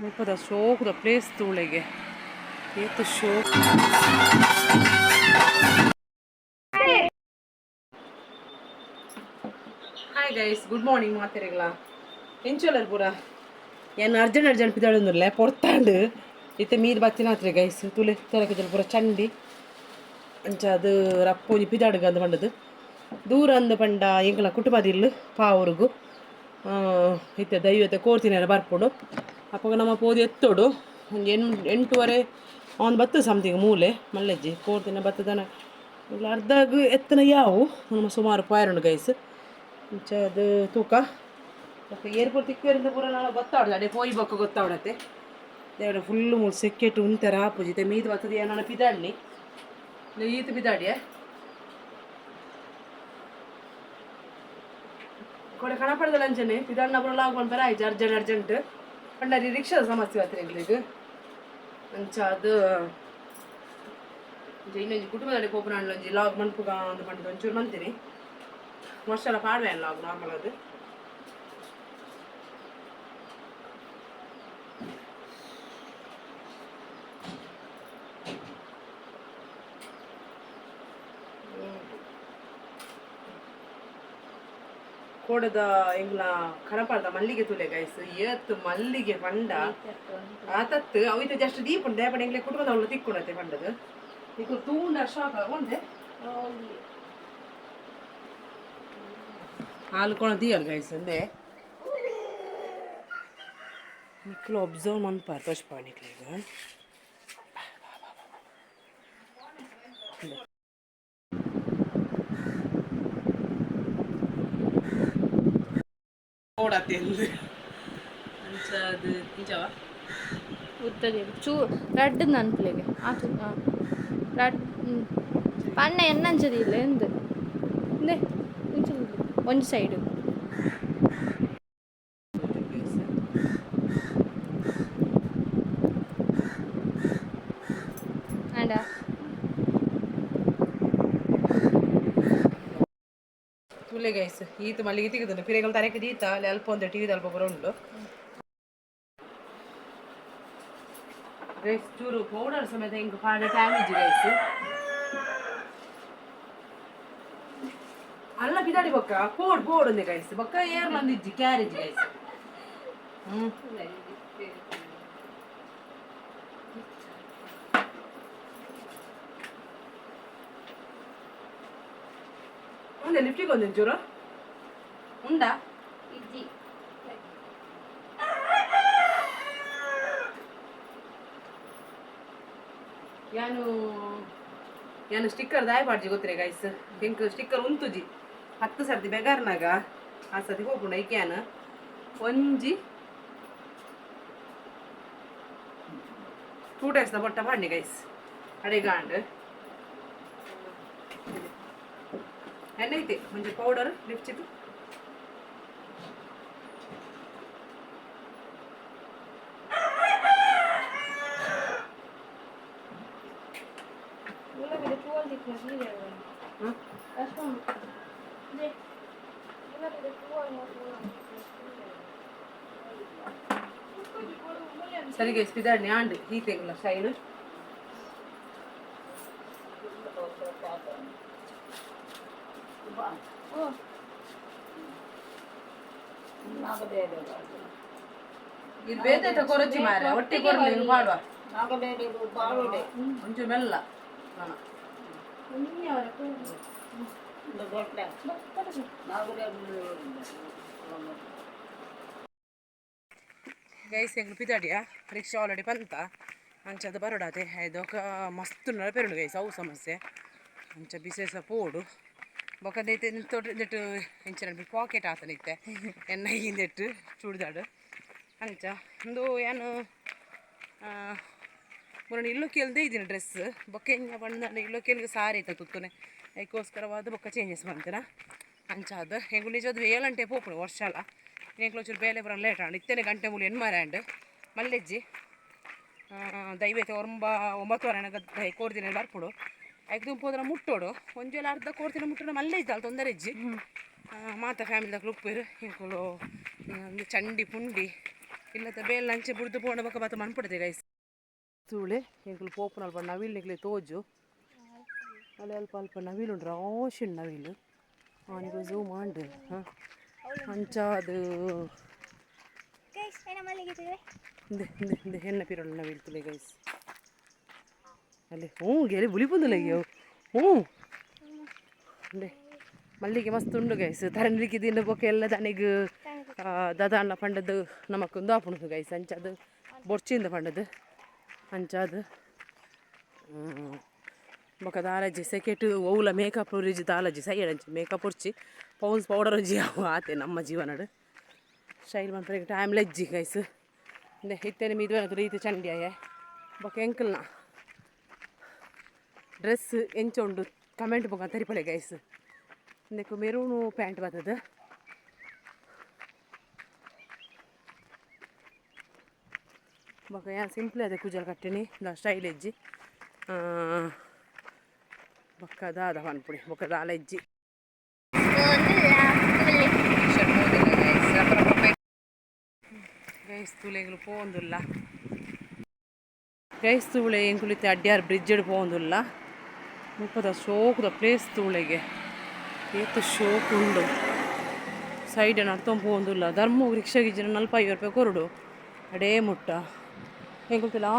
ಮುಲ್ಪದ ಶೋಕುದ ಪ್ಲೇಸ್ ತೂಳೆಗೆ ಏತ್ ಶೋಕ್. ಹಾಯ್ ಗೈಸ್, ಗುಡ್ ಮಾರ್ನಿಂಗ್ ಮಾತೆರೆಗ್ಲ. ಎಂಚೊಲ್ಲರ್ ಪೂರ? ಏನ್ ಅರ್ಜೆಂಟ್ ಅರ್ಜೆಂಟ್ ಪಿದಾಡೊಂದುಲ್ಲೆ ಪೊರ್ತಾಂಡ್. ಇತ್ತೆ ಮೀದ್ ಬತ್ತಿನಾತ್ರೆ ಗೈಸ್. ತುಲೆ ತೋರಕಜಲ್ ಪೂರ ಚಂಡಿ. ಅಂಚ ಅದು ರಪ್ಪೊಂಜಿ ಪಿದಾಡುಗ ಅಂದ್ ಪಂಡದು. ದೂರ ಅಂದ್ ಪಂಡ ಎಂಕಲ ಕುಟುಂಬದಿಲ್ಲು ಪಾವೂರುಗು. ಇತ್ತೆ ದೈವತೆ ಕೋರ್ತಿನೆರ ಬರ್ಪುಂಡು. ಅಪಗ ನಮ ಪೋದು ಎತ್ತೊಡು. ಒಂಜಿ 8:30 ಅವೊಂದು ಬತ್ತು ಸಮಥಿಂಗ್. ಮೂಲೆ ಮಲ್ಲೆಜ್ಜಿ ಕೋರ್ತಿನ ಬತ್ತದನ ಅರ್ಧಗ್ ಎತ್ತನ ಯಾವು. ನಮ್ಮ ಸುಮಾರು ಪೋಯರುಂಡು ಗೈಸ್. ಅಂಚ ಅದು ತೂಕ ಬೊಕ್ಕ ಏರ್ಪೋರ್ಟ್ ತಿಕ್ಕುವೆರಿಂದ ಪೂರ ನಾಳೆ ಗೊತ್ತಾವಡು. ಅಡೆ ಪೋಯಿ ಬೊಕ್ಕ ಗೊತ್ತಾವಡತ್ತೆ. ದೇವರ ಫುಲ್ಲು ಮೂಲು ಸೆಕೆಟ್ ಉಂತೆರ ಆಪುಜಿ. ಇತ್ತೆ ಮೀದ್ ಬತ್ತದ ಏನಾನ ಪಿದಾಡ್ನಿ. ಈತ್ ಪಿದಾಡಿಯೆ ಕೊಡೆ ಕಣಪಡದಲ್ಲ. ಅಂಚನೆ ಪಿದಾಡ್ನ ಪೂರ ಲಾಗ್ ಪನ್ಪರ ಆಯ್ತು. ಅರ್ಜೆಂಟ್ ಅರ್ಜೆಂಟ್ ಪಂಡರಿ ರಿಕ್ಷಾದ ಸಮಸ್ಯೆ ಆತ್ರಿ ಎಂಕ್ಲೆಗ್. ಅಂಚ ಅದು ಅಂಚ ಇನ್ನೊಂಜಿ ಕುಟುಂಬದಲ್ಲಿ ಪೋಪುನ ಒಂಜಿ ಲಾಗ್ ಮನ್ಪುಗ ಅಂದ್ ಪಂಡ್ದ್ ಒಂಚೂರು ಮಂತಿನಿ. ವರ್ಷಲ ಪಾಡ್ವೆ ಲಾಗ್ ನಾರ್ಮಲ್ ಅದು. ಕೋಡದ ಎಂಗ್ಲ ಕಡಪಾಡ್ದ ಮಲ್ಲಿಗೆ ತೂಲೆ ಗೈಸ್. ಏತ್ ಮಲ್ಲಿಗೆ ಪಂಡ ಆತತ್ತು. ಅವು ಇತ್ತೆ ಜಸ್ಟ್ ದೀಪುಂಡು ದಾಯೆ ಪಂಡ ಎಂಕ್ಲೆ ಕುಟುಂಬದವ್ಲು ತಿಕ್ಕುಂಡತೆ ಪಂಡದು. ನಿಕುಲು ತೂಂಡ ಶಾಕ್ ಒಂದೆ. ಹಾಲು ಕೊಣ ದೀಯಲ್ ಗೈಸ್. ಅಂದೆ ನಿಕ್ಲು ಒಬ್ಸರ್ವ್ ಮನ್ಪಾರ್, ತೋಜ್ಪಾವ್ ನಿಕ್ಲೆಗ್. ಓಡತ್ತೆ ಅಂಚ ಅದು ನಿಜವಾ. ಉತ್ತರಿ ಚೂ ರಡ್ಡ್ ನನ್ಪ್ಲೆಗೆ ಆತು. ರಡ್ಡ್ ಪಣ್ಣ ಎನ್ನಂಚದಿ ಇಲ್ಲ ಎಂದ್ ಇಂದೆ ಇಂಚ ಒಂಜಿ ಸೈಡ್. ಗೈಸ್. ಆಂಡ ತೂಲೆ ಗೈಸ್, ಈತ್ ಮಲ್ಲಿಗೆ ತಿಕ್ಕುದುಂಡು. ಪಿರೆಗಳು ತರೆಕ್ ದೀತ ಅಲ್ಲಿ ಅಲ್ಪ ಒಂದು ಟಿವಿ ಅಲ್ಪ ಪೂರ ಉಂಡು ಗೈಸ್. ಚೂರು ಪೌಡರ್ ಸಮೇತ ಇಂಕ್ ಪಾಡ ಟೈಮ್ ಇಜ್ಜಿ ಗೈಸ್. ಅಲ್ಲ ಪಿದಾಡಿ ಬೊಕ್ಕ ಪೋಡ್ ಪೋಡ್ ಒಂದೆ ಗೈಸ್. ಬೊಕ್ಕ ಏರ್ ಮಂದಿಜ್ಜಿ, ಕ್ಯಾರೇಜ್ ಗೈಸ್. ಒಂದೆ ಲಿಫ್ಟಿಗೆ ಒಂದೆ ಚೂರು ಉಂಡಾ? ಇಜ್ಜಿ. ಯಾನು ಯಾನು ಸ್ಟಿಕ್ಕರ್ ದಾಯ ಪಾಡ್ಜಿ ಗೊತ್ತರೆ ಗೈಸ್? ಎಂಕ್ ಸ್ಟಿಕ್ಕರ್ ಉಂತುಜಿ. 10 ಸರ್ತಿ ಬೆಗಾರ್ನಾಗ ಆ ಸರ್ತಿ ಹೋಪುಂಡು. ಐಕೆ ಯಾನ್ ಒಂಜಿ 2 ಡೇಸ್ದ ಬೊಟ್ಟ ಪಾಡ್ನಿ ಗೈಸ್. ಅಡೆಗಾಂಡ್ ಎಣ್ಣೆ ಐತೆ, ಒಂಜಿ ಪೌಡರ್, ಲಿಪ್ಸ್ಟಿಕ್. ಗುಲಾಬಿದ ಪೂವಲ್ ತಿಕ್ಕುನ. ಹ್ಮ್. ಗುಲಾಬಿದ ಪೂವಲ್. ಸರಿ ಗೈಸ್, ಪಿದಾಡ್ನಿ ಆಂಡ್. ಹೀತೆಂಗುಲ ಸ್ಟೈಲ್. ಓ. ಇದು ಬೇತೆ ಕೊರಚಿ ಮಾರೆ, ಒಟ್ಟಿ ಕೊರಲಿ ಪಾಡುವ. ಒಂಚೂರು ಮೆಲ್ಲ ನಾನು. ಅವರ. ಗೈಸ್, ಎಂಗ್ಲು ಪಿದಾಡಿಯಾ. ರಿಕ್ಷಾ ಆಲ್ರೆಡಿ ಬಂತ. ಅಂಚದ ಬರೋಡಾತೆ ಐದೊಕ ಮಸ್ತ್ ನಡಪೆರುಂಡು ಗೈಸ್. ಅವು ಸಮಸ್ಯೆ. ಅಂಚ ಬಿಸೇಸ ಪೋಡು. ಬೊಕ ದೈತೆ ತೋಟ ನೆಟ್ಟು ಇಂಚಿನ ಪಾಕೆಟ್ ಆತನ ಇತ್ತೆ ಎನ್ನ ಹಿಂದೆಟ್ಟು ಚೂಡಿದಾಡು. ಅಂಚ ಒಂದು ಏನು ಮುರಣ ಇಲ್ಲೋ ಕೇಳ್ದೆ ಇದ್ದೀನಿ ಡ್ರೆಸ್. ಬೊಕ್ಕ ಎಂಜ ಪಂಡ ಇಲ್ಲೋ ಕೇಳಿಗೆ ಸಾರಿ ಐತ ತುತ್ತುನೆ. ಐಕೋಸ್ಕರವಾದ ಬೊಕ್ಕ ಚೇಂಜಸ್ ಮಂತನ. ಅಂಚ ಅದು ಎಂಕುಲು ನಿಜವಾದ ಏಳಂಟೆ ಪೋಪುಂಡು ವರ್ಷಲ. ಎಂಕುಲು ಒಂಚೂರು ಬೇಲೆ ಬರೋಣ ಲೇಟ್ ಆಂಡ್. ಇತ್ತನೆ ಗಂಟೆ ಮೂಲು ಎಣ್ಮರೆ ಆಂಡ್. ಮಲ್ಲೆಜ್ಜಿ ದೈವತೆ 9:30 ಕೋರ್ದಿನ ಬರ್ಪುಡು. ಐಕ್ ದುಂಪು ಮುಟ್ಟೋಡು. ಒಂಜೇಲ ಅರ್ಧ ಕೋರ್ದಿನ ಮುಟ್ಟೋಡು. ಮಲ್ಲೆಜ್ಜಿ ದಾಲ್ ತೊಂದರೆ ಇಜ್ಜಿ. ಮಾತ ಫ್ಯಾಮಿಲಿ ದಕ್ಲು ಉಪ್ಪೇರು. ಎಂಕುಲು ಒಂದು ಚಂಡಿ ಪುಂಡಿ. ಇಲ್ಲದ ಬೇಲ್ ಅಂಚೆ ಬುಡ್ದು ಪೋಣ ಬೊಕ ಬತ್ತ ಮನ್ಪುಡದೆ ಗೈಸ್. ತೂಳೆ ಎಂಕುಲು ಪೋಪುನಲ್ಪ ನವಿಲ್ ನಿಕ್ಲೆ ತೋಜು. ಅಲ್ಲಿ ಅಲ್ಪ ಅಲ್ಪ ನವಿಲು ಉಂಡು, ರಾಶಿ ಉಂಡು ನವಿಲು. ನಿಕುಲು ಝೂಮ್ ಆಂಡ್. ಹಾಂ, ಅಂಚ ಅದು. ಗೈಸ್, ಏನ ಮಲ್ಲಿಗೆ ತುಲೆ. ಇಂದೆ ಇಂದೆ ಇಂದೆ ಹೆಣ್ಣ ಪಿರಳು ನವಿಲು ತುಲೆ ಗೈಸ್ ಅಲ್ಲಿ. ಹ್ಞೂ, ಗೆಲೆ ಬುಲಿಪುಂದುಲ ಹ್ಞೂ. ಇಂದೆ ಮಲ್ಲಿಗೆ ಮಸ್ತ್ ಉಂಡು ಗೈಸ್. ತರನಿಗೆ ದಿನ ಬೊಕ ಎಲ್ಲ ದನಿಗ್ ದಾದಾಂಡ ಪಂಡದು ನಮಕ್ ಉಂದು ಆಪುಂಡು ಗೈಸ್. ಅಂಚ ಅದು ಬೊರ್ಚಿಂದ ಪಂಡದು ಅಂಚ ಅದು. ಬೊಕ ದಾಲಜಿ ಸೆಕೆಟ್ ಒವ್ಲ ಮೇಕಪ್ ರಿಜಿ ದಾಲಜಿ ಸೈಯಡಂಚಿ ಮೇಕಪ್ ಒರ್ಚಿ ಪೌನ್ಸ್ ಪೌಡರ್ ಒಂಜಿ ಅವು ಆತೆ. ನಮ್ಮ ಜೀವನಡ್ ಶೈಲ್ ಮನ್ಪರೆಗ್ ಟೈಮ್ ಲೆಜ್ಜಿ ಗೈಸ್. ಇಂದೆ ಇತ್ತೆನೆ ಮೀದ್ ರೀತಿ ಚಂಡಿ ಆಯೆ. ಬೊಕ ಎಂಕಲ್ನ ಡ್ರೆಸ್ ಎಂಚ ಉಂಡು ಕಮೆಂಟ್ ಬೊಕ ತೆರಿಪಲೆ ಗೈಸ್. ಇಂದೆಕ್ ಮೆರೂನು ಪ್ಯಾಂಟ್ ಬತ್ತದ. ಬೊಕ ಯಾನ್ ಸಿಂಪ್ಲ್ ಅದೇ ಕುಜಲ್ ಕಟ್ಟಿನಿ ದ ಸ್ಟೈಲ್ ಇಜ್ಜಿ. ಬೊಕ್ಕ ದಾದ ಪನ್ಪುನಿ, ಬೊಕ್ಕ ದಾಲ ಇಜ್ಜಿ. ಗೈಸ್, ತೂಲೆ ಎಂಕುಲು ಪೋವೊಂದುಲ್ಲ ಗೈಸ್. ತೂಳೆ ಎಂಕುಲು ಇತ್ತೆ ಅಡ್ಯಾರ್ ಬ್ರಿಡ್ಜ್ ಪೋವೊಂದುಲ್ಲ. ಮುಲ್ಪದ ಶೋಕುದ ಪ್ಲೇಸ್ ತೂಳೆಗೆ, ಏತ್ ಶೋಕು ಉಂಡು. ಸೈಡ್ ನಡ್ತೊಂದು ಪೋವೊಂದುಲ್ಲ. ಧರ್ಮ ರಿಕ್ಷಾ ಗಿಜ್ಜಿನ 45 ರೂಪಾಯಿ ಕೊರಡು ಅಡೇ ಮುಟ್ಟ. ಎಂಕುಲು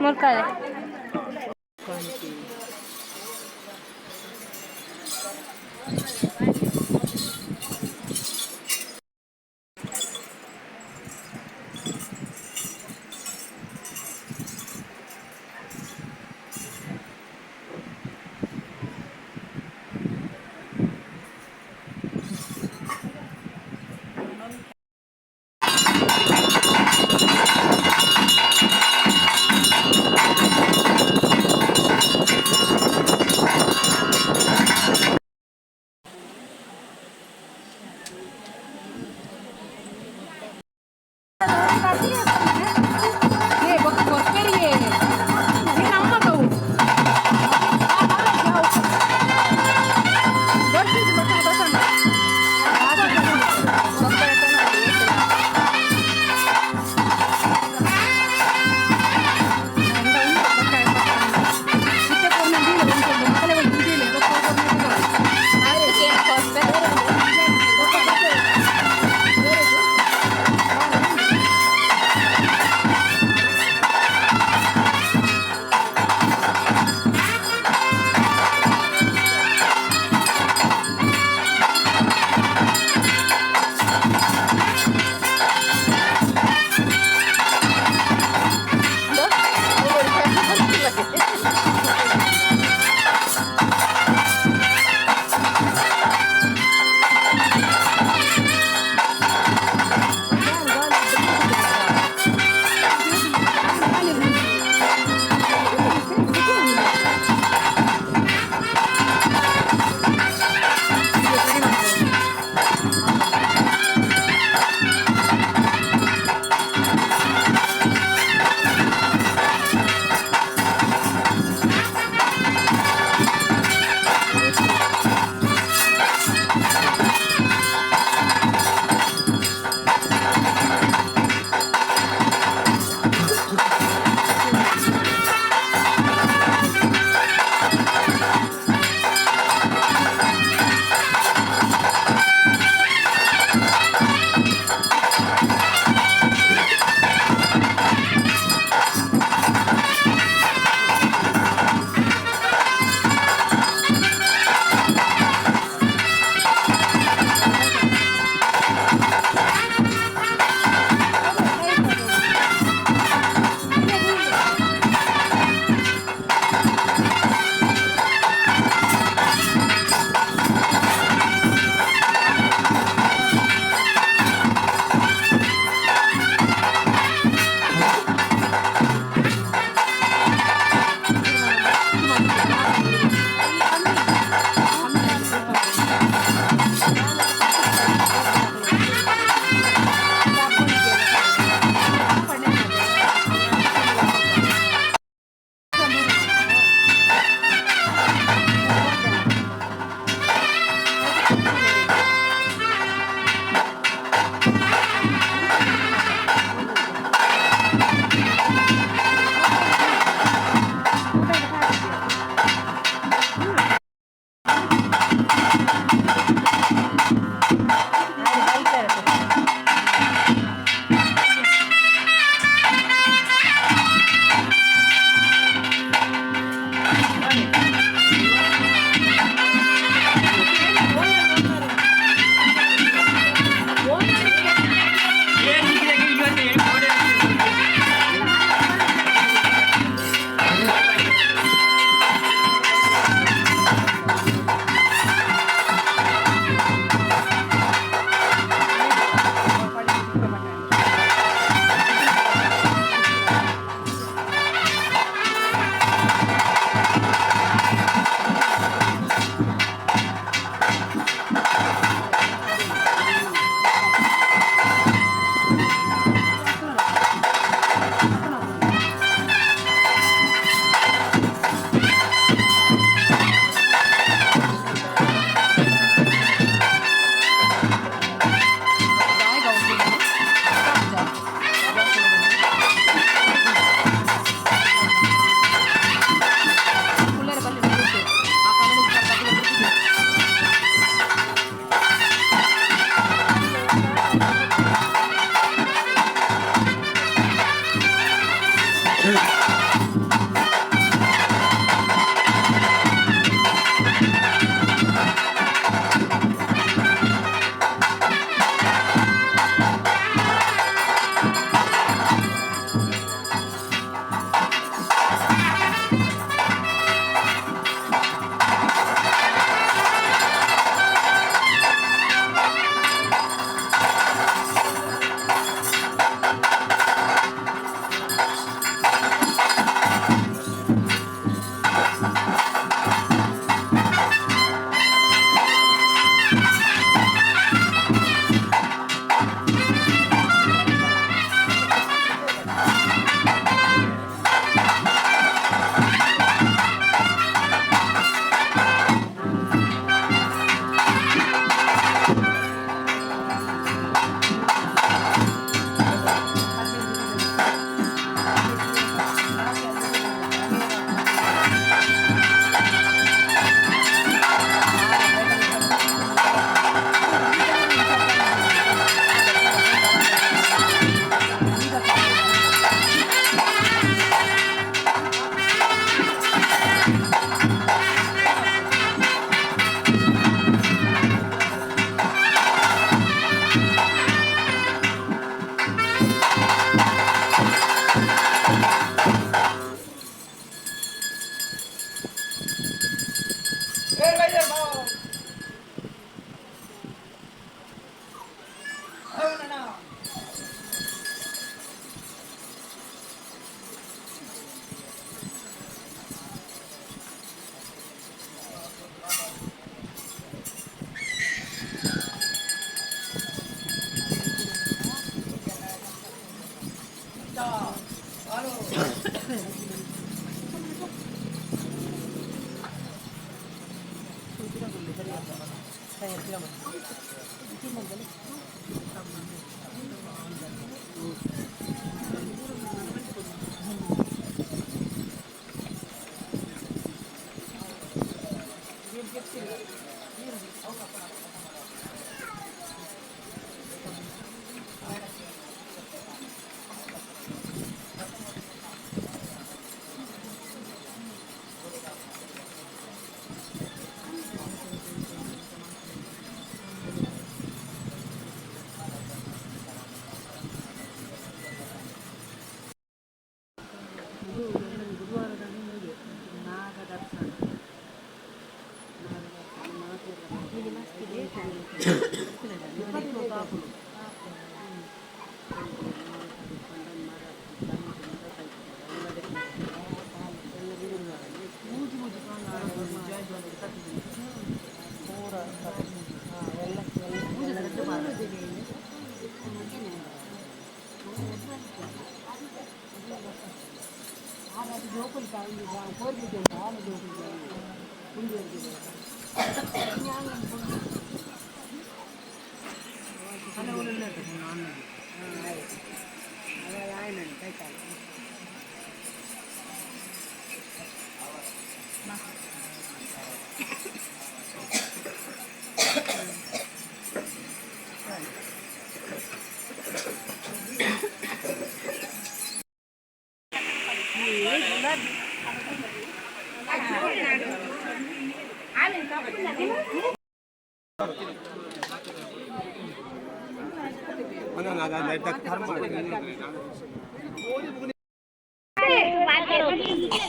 ಮುರ್ಕಾಲೆ.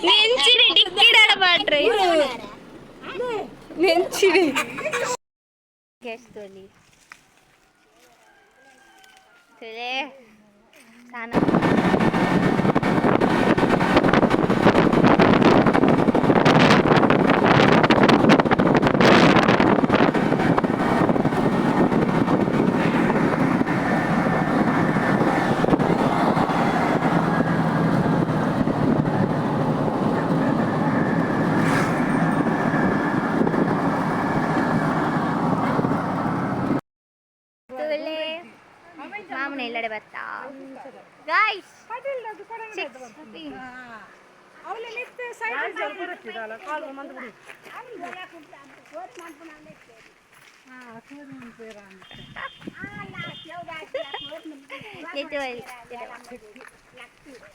ನೆಂಚಿಡಿ ಡಿಕ್ಕಿಡಾಡ ಪಾಟ್ರೆ ನೆಂಚಿಡಿ ಕೇಸ್ತೋಲಿ ತುಲೆ ಸಾನ. ತುಲೆ ಮಾಮನ ಎಲ್ಲಡೆ ಬರ್ತಾ ಗಾಯ್ಸ್.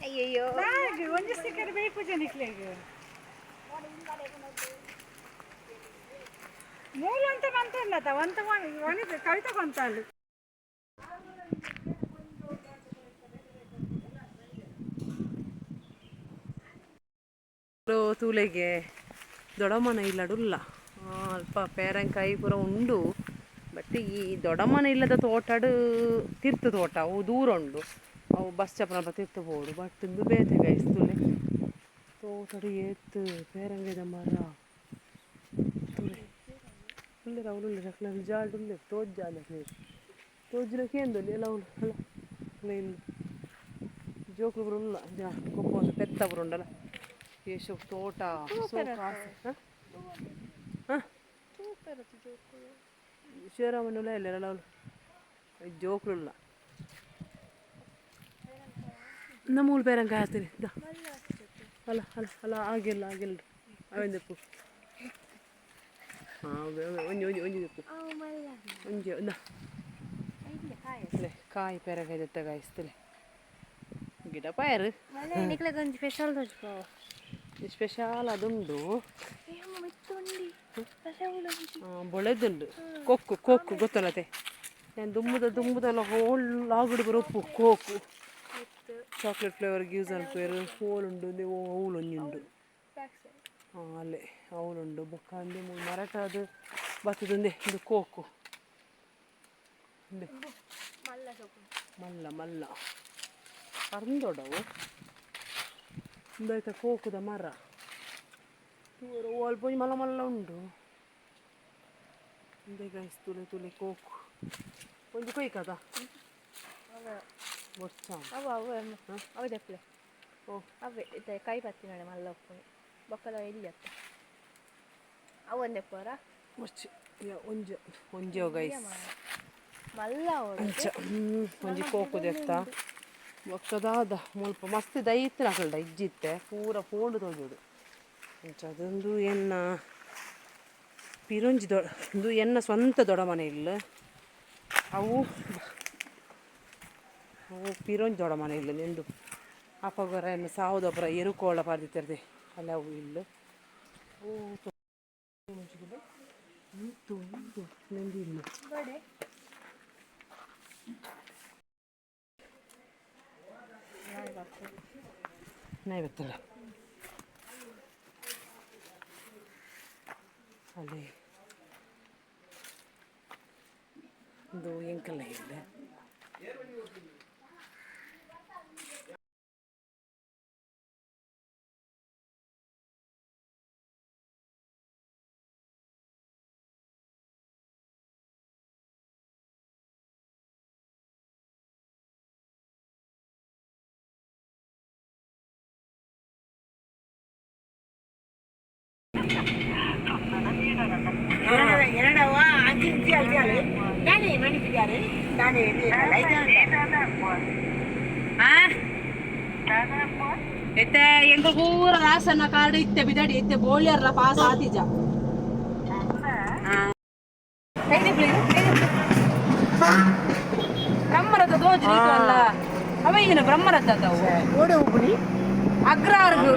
ಅಯ್ಯಯ್ಯೋ. ಒಂಜಿ ಸಿಕ್ಕರೆ ಬೇಪು ಜನಕ್ಲೆಗ್ ಮೂಲ ಅಂತ ಬಂತಲ್ಲ ಒಂತ ಒಣಿ ಕವಿತೆ ಕೊಂತಾಳು. ತೂಲೆಗೆ ದೊಡಮನ ಇಲ್ಲಡುಲ್ಲ ಅಲ್ಪ ಪೇರಂಕಾಯಿ ಪೂರ ಉಂಡು. ಬಟ್ ಈ ದೊಡಮನ ಇಲ್ಲದ ತೋಟಡು ತಿರ್ತು ತೋಟ, ಅವು ದೂರ ಉಂಡು. ಅವು ಬಸ್ ಚಪ್ಪನಲ್ಪ ತಿರ್ತು ಪೋಡು. ಬಟ್ ಇಂದು ಬೇತೆ ಗೈಸ್. ತೂಲೆ, ತೋಟಡು ಏತ್ ಪೇರಂಗಾಯಿದ ಮರ ತೂಲೆ. ಉಲ್ಲೆರ್ ಅವ್ಲು ಉಲ್ಲೆರ್, ಅಕ್ಲೆನ ಜಾಲ್ಡ್ ಉಲ್ಲೆರ್. ತೋಜ್ಜಾಲ ತೋಜುನ ಕೇಂದೊಲಿ ಎಲ್ಲ ಅವ್ಲು ಅಲ್ಲ ಅಲ್ಲ. ಇಲ್ಲಿ ಜೋಕುಲು ಪೂರ ಉಲ್ಲ ಜಾ ಕೊಪ್ಪೊಂದು ಪೆತ್ತ ಪೂರ ಉಂಡಲ್ಲ. ಏಶು ತೋಟ ಸೋಕಾಸು. ಹಾಂ, ಶಿವರಾಮನುಲ ಇಲ್ಲ ಅವ್ಲು ಜೋಕುಲುಲ್ಲ. ನಮ್ಮ ಪೇರಂಕಾಯಿ ಹಾಕ್ತೀನಿ the ಅಲ್ಲ ಅಲ್ಲ ಅಲ್ಲ, ಆಗಿಲ್ಲ ಆಗಿಲ್ಲ. ಅವೆಂದಪ್ಪು? ಹಾಂ, ಒಂಜಿ ಒಂಜಿ ಒಂಜಿ ದೆಪ್ಪು ಒಂಜಿ ಇಂದ. ಕಾಯಿ ಪೇರಂಕಾಯಿ ದೆತ್ತ ಗಾಯಿಸ್ತಲೆ ಗಿಡ ಪಾಯರು. ನಿಕ್ಲೆಗ್ ಸ್ಪೆಷಲ್ ತೋಜ್ಪಾವ. ಸ್ಪೆಷಲ್ ಅದುಂಡು. ಬೊಳೆದುಂಡು ಕೊಕ್ಕು. ಕೊಕ್ಕು ಗೊತ್ತಲ್ಲತೆ? ನಾನು ದುಮ್ಮುದ ದುಮ್ಮುದಲ್ಲ ಹೋಲ್ ಆಗುಡು ಬರೋ ಕೊಕ್ಕು. ಚಾಕ್ಲೇಟ್ ಫ್ಲೇವರ್ ಯೂಸ್ ಅನ್ಪೇರು. ಹೋಲುಂಡು ಅವ್ಲು ಒಂಜಿ ಉಂಡು. ಹಾಂ, ಅಲ್ಲೇ ಅವ್ಲುಂಡು. ಬೊಕ್ಕ ಅಂದೆ ಮೂಲು ಮರಟ ಅದು ಬತ್ತದಂದೆ. ಇದು ಕೋಕು ಇಂದೆ. ಮಲ್ಲ ಮಲ್ಲ ಅರ್ಂದೊಡವು. ಇಂದೈತ ಕೋಕುದ ಮರ ತೂವರೆ ಅಲ್ಪ ಒಂಜಿ ಮಲ್ಲ ಮಲ್ಲ ಉಂಡು. ಇಂದೆ ಗೈಸ್, ತುಲೆ ತುಲೆ, ಕೋಕು ಒಂಜಿ ಕೊಯ್ಕದ ಬೊರ್ಚ. ಅವು ಅವು ಅವೆ ದೆಪ್ಪಲೆ. ಓ. ಅವೇ ಇತ್ತೆ ಕೈ ಪತ್ತಿನಡೆ ಮಲ್ಲ ಉಪ್ಪುನಿ ಬೊಕ್ಕದ ಎಲ್ಲಿ ಅತ್ತ. ಅವು ಒಂದೆಪ್ಪರ. ಬೊರ್ಚಿ ಒಂಜಿ ಒಂಜಿ ಗೈಸ್. ಮಲ್ಲ ಅವಡು. ಅಂಚ ಒಂಜಿ ಕೋಕು ದೆತ್ತ. ಬೊಕ್ಕದಾದ ಮುಲ್ಪ ಮಸ್ತ್ ದೈತಿನ ಅಕಲ್ಡ ಇಜ್ಜಿತ್ತೆ, ಪೂರ ಪೋಂಡು ತೋಜೋಡು. ಅಂಚ ಅದೊಂದು ಎನ್ನ ಪಿರೊಂಜಿ ದೊಡ, ಒಂದು ಎನ್ನ ಸ್ವಂತ ದೊಡ ಮನೆ ಇಲ್ಲ. ಅವು ಅವು ಪಿರೊಂಜಿ ದೊಡ ಮನೆ ಇಲ್ಲ ನಿಂದು. ಅಪಗೊರ ಎನ್ನ ಸಾವುದೊಬ್ಬರ ಎರುಕೋಳ ಪಾರ್ದಿತ್ತಿರ್ದೆ ಅಲ್ಲ ಅವು ಇಲ್ಲ. ಓ ಉಂಟು ಉಂಟು ನಂದು ಇಲ್ಲ. ನಾಯಿ ಬತ್ತಲ್ಲ ಅಲ್ಲಿ. ಇದು ಎಂಕಲ್ಲ ಇಲ್ಲ. ಇತ್ತೆ ಎಂಕುಲು ಪೂರ ರಾಸನ್ನ ಕಾರ್ಡ್ ಇತ್ತೆ ಬಿದಡಿ. ಇತ್ತೆ ಬೋಳ್ಯಾರ್ಲ ಪಾಸ್ ಆತಿಜ. ಬ್ರಹ್ಮರಥ ದೋಜು ಅಲ್ಲ ಅವ ಈಗಿನ ಬ್ರಹ್ಮರಥ ಅವು ಅಗ್ರಾರ್ಗು.